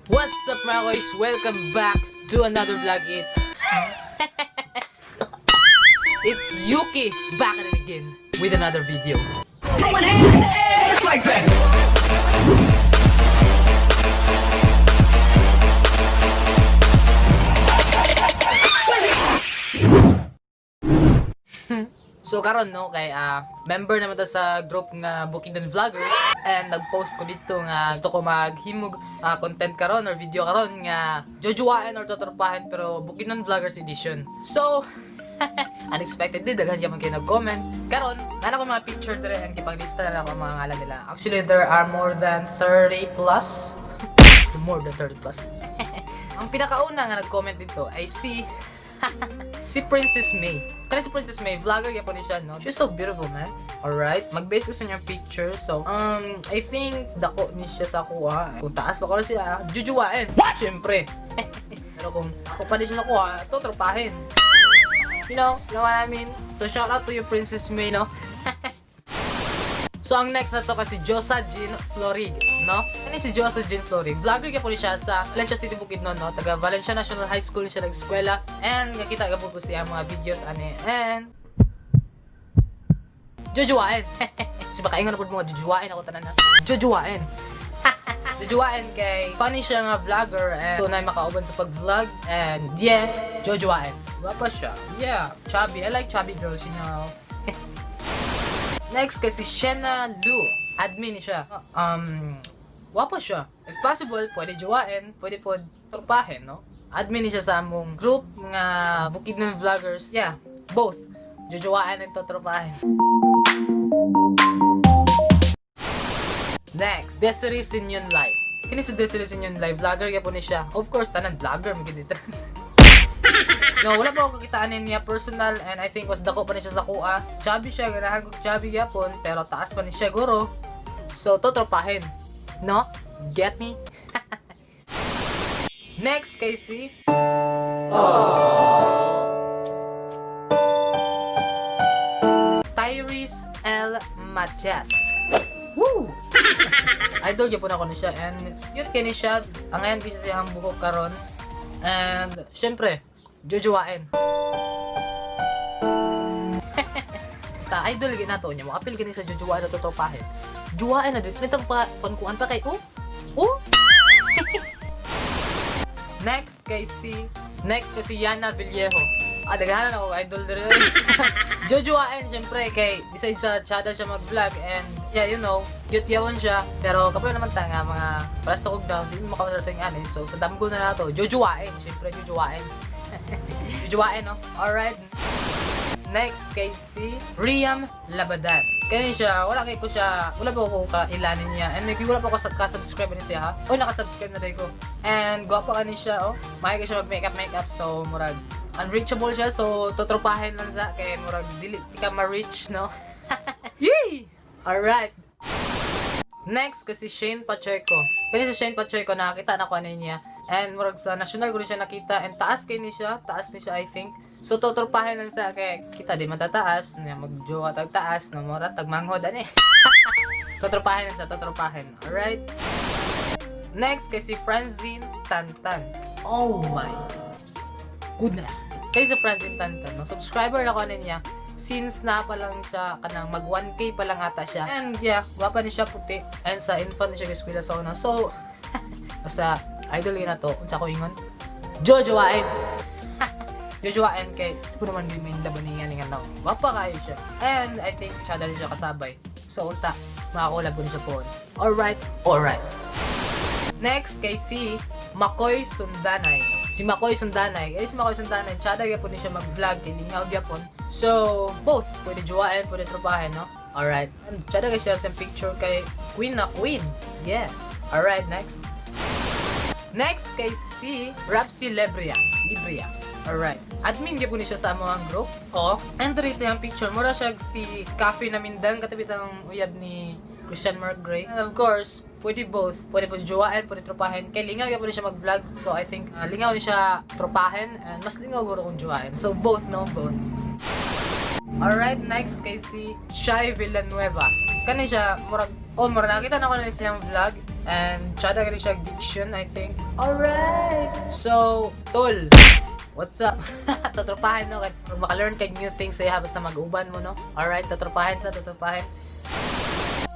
What's up, mga koys? Welcome back to another vlog. It's Yuki back at it again with another video. Throwing hands in the air just like that. So karon, no, kay member naman ta sa group nga Bukidnon Vloggers and nag-post ko dito nga gusto ko maghimog content karon or video karon nga jojowain or totropahin, pero Bukidnon Vloggers edition. So unexpectedly, daghan gyud man kayo nag-comment. Karon, naa ko mga picture dire and gipanglista na lang ako ang mga ngalan nila. Actually, there are more than 30 plus. More than 30 plus. Ang pinakauna nga nag-comment dito ay si Princess May. Kani si Princess May, vlogger gyapon ni siya, no? She's so beautiful, man. Alright. Mag-base ko sa inyong picture. So, I think dako ni siya sa kuha. Kung taas pa ko na siya, jujuwain. What? Siyempre. Pero kung ako pa din siya sa kuha, totropahin. You know what I mean? So, shout out to you, Princess May, no? So, ang next na to kasi Josa Jean Florig, no? Ano si Josa Jean Florig? Vlogger gyapon siya sa Valencia City, Bukidnon, no? Taga Valencia National High School siya nag-eskwela. And nakita gyapon ko siya mga videos ani and jojowain. So baka ingon na pud mo jojowain ako tanan na. Jojowain. Jojowain kay funny siya nga vlogger and so na makauban sa pag-vlog and yeah, jojowain. Gwapa siya. Yeah, chubby. I like chubby girls. Next kay si Shena Lu. Admin siya. Wapo siya. If possible, pwede jowain, pwede po tropahin, no? Admin siya sa among group nga Bukidnon Vloggers. Yeah, both. Jojowain and totropahin. Next, Desiree Sinyon Live. Kini si Desiree Sinyon Live, vlogger gyapon ni siya. Of course, tanan vlogger man gid. No, wala pa ako kakitaan niya personal and I think was dako pa ni siya sa kuha. Chubby siya, ganahan ko chubby gyapon, pero taas pa ni siya guro. So, totropahin. No? Get me? Next kay si Tyrese L. Matias. Woo! Idol gyapon ako ni siya and yun kay ni siya, ang ngayon di siya siyang buhok karon. And syempre, jojowain. Basta idol gyud nato niya mo apil gani sa jojowain at totropahin. Jowain na dito nito pa kuan pa kay oh. Oh. Next kay si Yana Villejo. Ah, daghanan ako idol diri. Jojowain syempre kay besides sa chada siya mag-vlog and yeah, cute gyapon siya. Pero kapoy naman ta nga mga paras kog down, di mo makapasar sa ani. So sa damgo na nato, jojowain, syempre jojowain. Jojowain, no? Alright. Next kay si Riam Labadan. Kaya siya, wala kay ko siya, wala pa ko kailanin niya. And maybe wala pa ko ka-subscribe ni siya, ha. Oh, naka-subscribe na ko. And gwapo ka ni siya, oh. Mahay siya mag-makeup makeup, so murag unreachable siya, so totropahin lang sa kay murag dili ti ka ma-reach, no? Yay! Alright. Next kasi Shane Pacheco. Kani si Shane Pacheco, nakakita na ko ani niya. And murag sa national ko rin siya nakita and taas kay ni siya, taas ni siya, I think. So totropahin lang sa kay kita di matataas, niya magjowa tag taas no mo tag manghod ani. Totropahin lang sa totropahin. Alright. Next kay si Francine Tantan. Oh my goodness. Kay si Francine Tantan, no? Subscriber na ko ani niya since na pa lang siya kanang mag 1K pa lang ata siya. And yeah, gwapa ni siya, puti. And sa infant ni siya eskwela sa una. So basta idol yun na to. Unsa ko ingon? Jojowain. Jojowain kay siguro naman di may laban niya nga no. Gwapa kayo siya. And I think siya dali siya kasabay. So unta makakolab ko ni siya po. Alright, alright. Next kay si Makoy Sundanay. Si Makoy Sundanay. Eh, si Makoy Sundanay, tsada gyapon ni siya mag-vlog kay lingaw gyapon. So, both. Pwede jowain, pwede tropahin, no? Alright. And tsada kay siya sa picture kay queen na queen. Yeah. Alright, next. Next kay si Rapsi Lebria. Libria. Alright. Admin gyapon ni siya sa among group. Oh, and diri sa iyang picture, mura siya si Cafe na Mindan katabi ang uyab ni Christian Mark Gray. And of course, pwede both. Pwede po jowain, pwede tropahin. Kay lingaw gyapon ni siya mag-vlog. So I think lingaw ni siya tropahin and mas lingaw guro kung jowain. So both, no? Both. Alright, next kay si Shai Villanueva. Kani siya, murag, oh, murag nakita na ko na siyang vlog. And tsada gani siya diction, I think. Alright! So, tol, what's up? Tatropahin, no? Kahit maka-learn kag new things sa basta mag-uban mo, no? Alright, tatropahin sa tatropahin.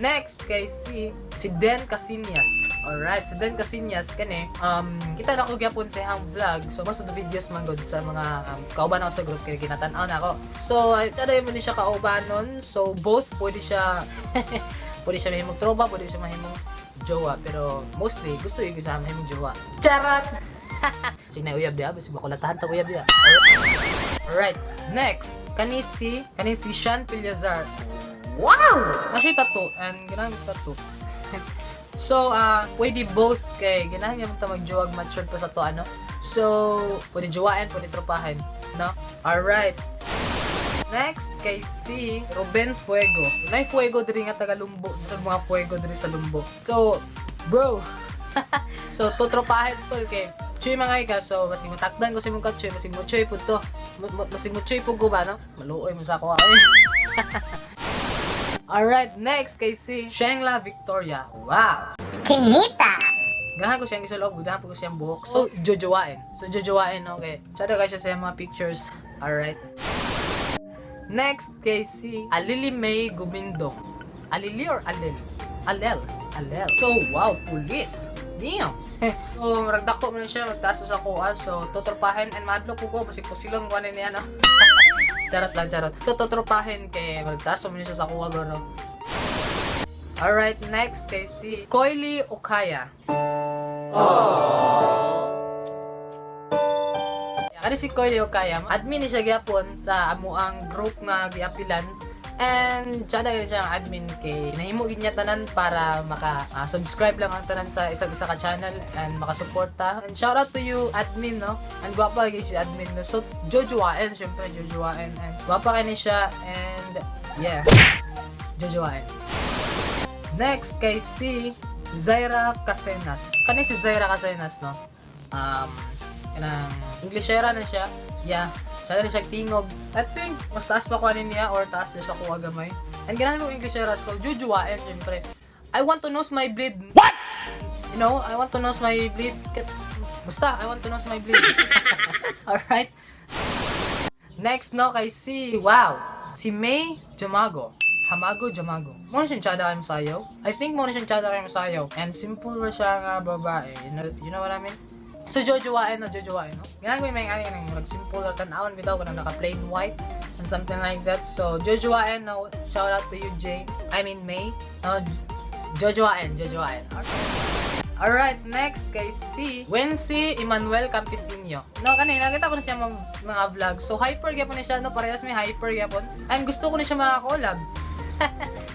Next, kay si Den Casinas. Alright, si Den Casinas, kani, kita na ko gyapon sa iyang vlog. So, most of the videos man gud sa mga kauban ako sa group, kay ginatan-aw na ako. So, ay, tsada mo ni siya kaubanon. So, both, pwede siya mahimong tropa, pwede siya mahimong jowa. Pero, mostly, gusto ko siya mahimong jowa. Charot! Sige na uyab diya, bisag makulatahan ta uyab diya. Alright, next, kani si Sean Piliazar. Wow! Actually, tattoo. And ganahan ko tattoo. So, pwede both kay ganahan nga ta magjowa, matured pa sa to, ano. So, pwede jowain, pwede tropahin, no? Alright. Next, kay si Ruben Fuego. Nay Fuego diri nga taga Lumbo. Nag mga Fuego diri sa Lumbo. So, bro. So, tutropahin tol kay Chuy mga ka, so masig matakdan ko sa imong katchoy, masig mo choy pud to. Masig mo choy pud ko ba, no? Maluoy mo sa ako ay. Alright, next kay si Shengla Victoria. Wow! Chinita! Ganahan ko siyang isulob, ganahan ko siyang buhok. So, jojowain. So, jojowain, okay. Tsada kayo siya sa mga pictures. Alright. Next kay si Alili May Gumindong. Alili or Alil? Alels. Alel. So, wow, police. Damn. So, ragdako mo na siya, magtaas mo sa kuha. So, tutropahin and mahadlok ko ko, basig pusilon ko niya, no? Charot lang, charot. So, tutropahin kay magtaas mo na siya sa kuha, gano. Alright, next kay si Koili Okaya. Ano si Koili Okaya? Admin ni siya gyapon sa amuang group nga giapilan. And tsada yun siya ang admin kay nahimo gid niya tanan para maka subscribe lang ang tanan sa isang isa ka channel and makasuporta. And shout out to you, admin, no. And gwapa gyud si admin, no. So jojowain, syempre jojowain, and gwapa kay ni siya and yeah. Jojowain. Next kay si Zaira Casenas. Kani si Zaira Casenas, no? Kanang Englishera na siya. Yeah. Siya na siya tingog. I think mas taas pa ko ani niya or taas niya sa kuha gamay. And ganahan ko Englishera, so jujuwain syempre. I want to nose my bleed. What? I want to nose my bleed. Basta, I want to nose my bleed. Alright. Next, no, kay si, wow, si May Jamago. Hamago Jamago. Mo na siyang tsada kayo masayaw. I think mo na siyang tsada kayo masayaw. And simple ra siya nga babae. You know what I mean? So, jojowain, no, jojowain, no? Ganyan ko yung may ano yung murag simple or tan-awon bitaw ko na naka plain white and something like that. So, jojowain, no, shout out to you, Jay. I mean, May. No, jojowain, jojowain. Alright, next kay si Wency Emmanuel Campesino. No, kanina nakita ko na siya mga vlog. So hyper gyapon ni siya, no, parehas may hyper gyapon. And gusto ko na siya mga collab.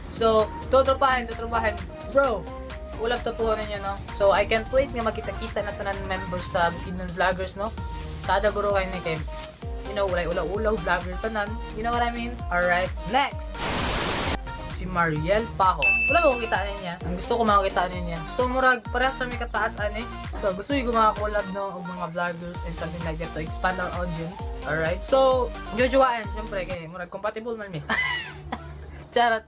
So, tutropahin, tutropahin. Bro, ulap to po ninyo, no? So, I can't wait nga makita-kita na tanan members sa Bukidnon Vloggers, no? Kada guro kayo ni kay, walay ulaw-ulaw, vlogger tanan. You know what I mean? Alright, next si Mariel Paho. Wala ba kong kita niya? Ang gusto ko makakita niya. So murag parehas sa may kataas ani. So gusto ko mga collab, no, og mga vloggers and something like that to expand our audience. Alright? So jojowain syempre kay murag compatible man mi. Charot.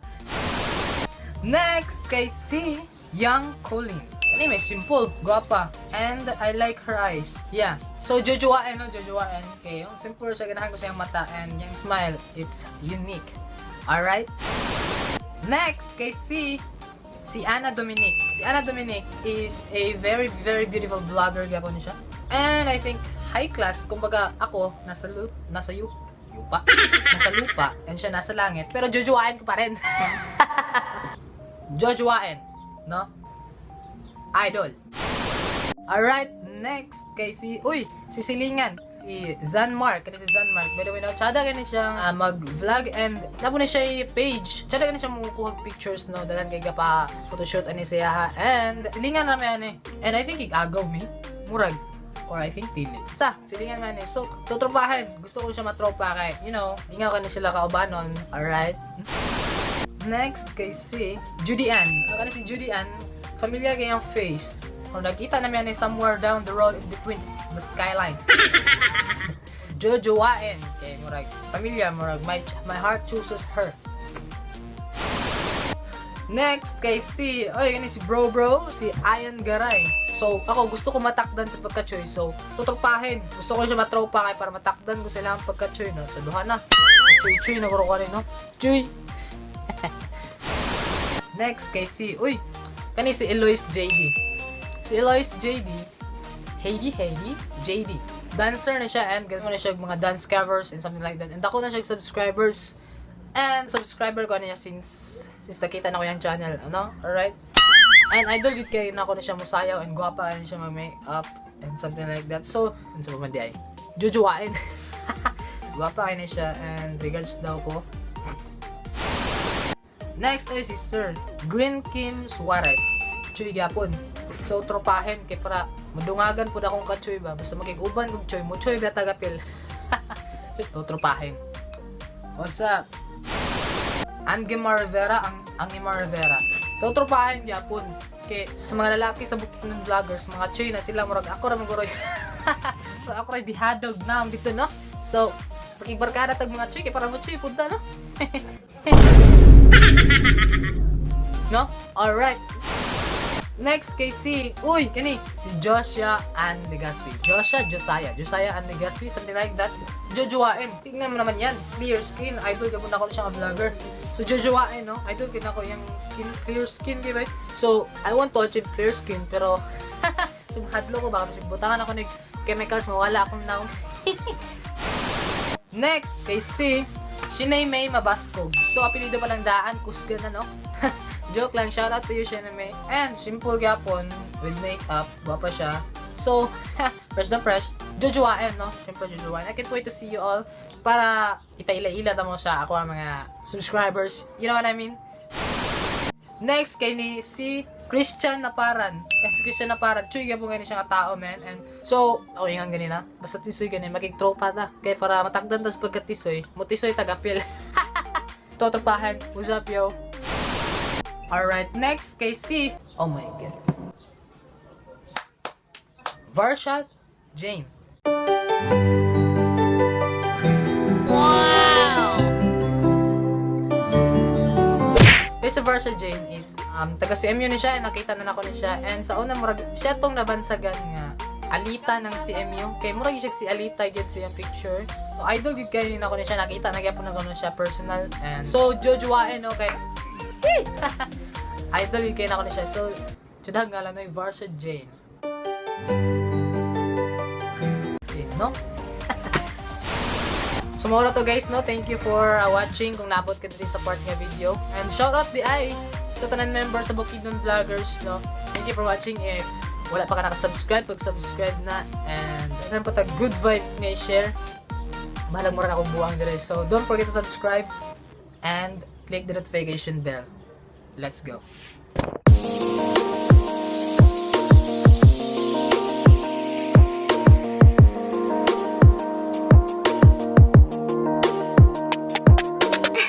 Next kay si Young Colin. Anyway, simple, guwapa. And I like her eyes. Yeah. So, jojowain, no? Jojowain. Okay, yung simple siya, ganahan ko siyang mata and yung smile, it's unique. Alright? Next, kay si Anna Dominique. Si Anna Dominique is a very, very beautiful vlogger gyapon ni siya. And I think high class, kumbaga ako, nasa yupa, nasa lupa, and siya nasa langit. Pero jojowain ko pa rin. Jojowain, no? Idol. Alright, next kay si, uy, si Silingan, si Zanmark, kani si Zanmark. By the way, no, tsada gani siyang mag-vlog and napo na siya yung page. Tsada gani siya mukuha pictures, no, dalan kay pa photoshoot ani siya ha. And silingan rami ani. And I think igagaw mi, murag or I think dili. Basta, silingan man eh. So, tutropahin. Gusto ko siya matropa kay, lingaw ka na sila kaubanon. Alright. Next kay si Judy Ann. Ano kani si Judy Ann? Familiar kay yung face. Or nakita namin yan somewhere down the road in between the skylines. Jojowain. Kay murag familiar, murag my heart chooses her. Next, kay si, oy, gani si bro bro, si Ian Garay. So, ako gusto ko matakdan sa pagka-choy. So, tutropahin. Gusto ko siya matropa kay para matakdan ko sila ang pagka-choy, no? So, duha na. Choy, choy, naguro ko rin, no? Choy! Next, kay si, uy, kani si Eloise JD. Si Eloise JD, Heidi Heidi, JD. Dancer na siya and ganun na siya mga dance covers and something like that. And ako na siya subscribers. And subscriber ko na niya since nakita na ko yung channel, ano? Alright? And idol gid kay na ako na siya musayaw and gwapa na siya mag-makeup and something like that. So, unsa pa man di ay? Jujuwain. Gwapa kay na siya and regards daw ko. Next ay si Sir Green Kim Suarez. Chuy gyapon. So tropahin kay para madungagan pud akong kachoy ba, basta makig-uban kog choy mo choy ba tagapil. To tropahin. What's up? Angemar Rivera, ang Angemar Rivera. Totropahin gyapon. Kay sa mga lalaki sa Bukidnon Vloggers, mga choy na sila, murag ako ra maguroy. Murag ako ra dihadog na ang dito, no. So, makigbarkada tag mga choy kay para mo choy pud ta, no? No? Alright. Next kay si, uy, kani, si Joshua Ann Legaspi. Joshua, Josiah. Josiah Ann Legaspi, something like that. Jojoain. Tingnan mo naman yan. Clear skin. Idol ka ako siya nga vlogger. So, jojoain, no? Idol kita ko yung skin, clear skin, di ba? So, I want to achieve clear skin, pero sumhadlo ko baka basig butangan ako ng chemicals, mawala akong naong. Next, kay si Shinay May Mabaskog. So, apelido pa lang daan, kusgan na, no? Joke lang, shout out to you, Shinay May. And, simple gyapon, with makeup, guwapa siya. So, fresh na fresh. Jojoain, no? Siyempre, jojoain. I can't wait to see you all para ipaila-ila ta mo sa ako ang mga subscribers. You know what I mean? Next, kay ni si Christian Naparan. Kasi si Christian Naparan, chuy gyapon gani siya nga tao, man. And so, ako ingan gani na. Basta tisoy gani, magigtropa ta. Kay para matakdan tas pagkatisoy, mutisoy tagapil. Totropahan. What's up, yo? Alright, next kay si, oh my God, Varsha Jane. Wow! Kay sa Varsha Jane is, taga CMU ni siya, and nakita na nako ni siya. And sa una, murag, siya tong nabansagan nga Alita ng CMU. Kay murag siya si Alita gyud sa iyang picture. So, idol gyud kay nako ni siya. Nakita na gyapon na ko siya personal. And so, jojoain, no? Kay, idol gyud kay nako ni siya. So, tsudah nga lang na Varsha Jane. Jane, no? So, mao to guys, no? Thank you for watching kung naabot ka diri sa part nga video. And shout out di ay sa tanan member sa Bukidnon Vloggers, no? Thank you for watching. If wala pa ka nakasubscribe, pag-subscribe na. And ano pa ta good vibes nga i-share. Bahalag mo rin akong buwang diri. So, don't forget to subscribe and click the notification bell. Let's go.